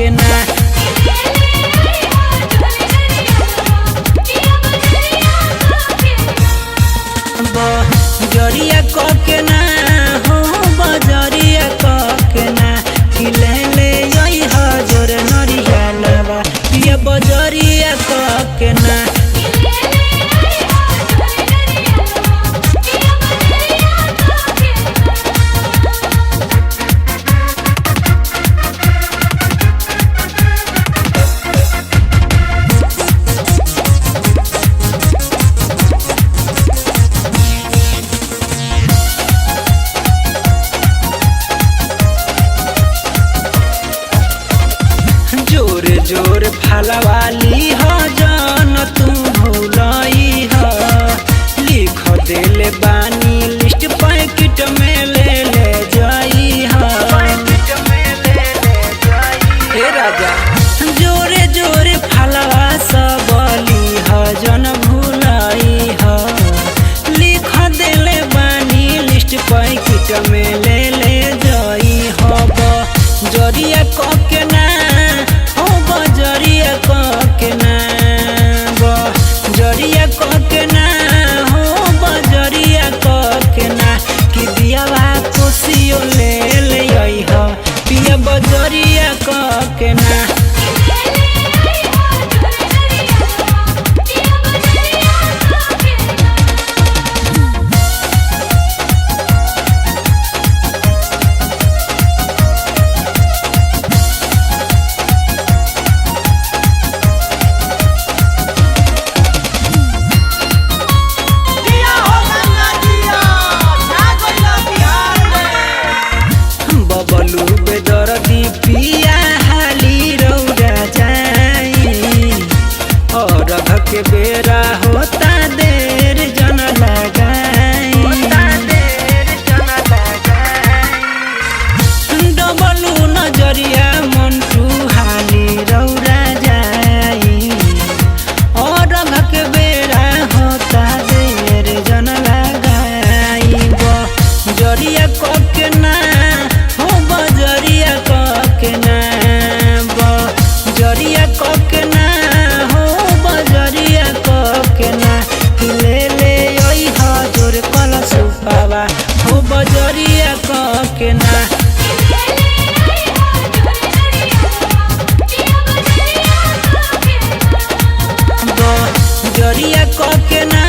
के ना। बजरिया क के ना हो बजरिया क के ना कि ले ले अइह जोर नरिया लवा पिया बजरिया क के ना। जोर जोर फलवाली ह जान तू भूलई ह लिख देले बानी लिस्ट पैकेट में ले ले जाई ह। हे राजा जोरे जोरे फलवा सब ली ह जन भूलई ह लिख देले बानी लिस्ट पैकेट में ले ले जाई ह। जरिया क के ना हो बजरिया क के ना बजरिया क के ना हो बजरिया क के ना कि दियावा कोसियो ले ले अइह पिया बजरिया क के ना। जिया हो गंगा जिया, छा गइला बिहार में। बबलू बेदर्दी पिया हाली रौरा जाई और के बेरा होता देर जन लगाई डबलू नजरिया मंटू हाली रौरा जाई और के बेरा होता देर जन लगाई बजरिया क के ना हो बजरिया क के ना बजरिया क के ना हो बजरिया क के ना कि ले ले अइह जोर कलश पावा हो बजरिया क के ना। बजरिया क के ना।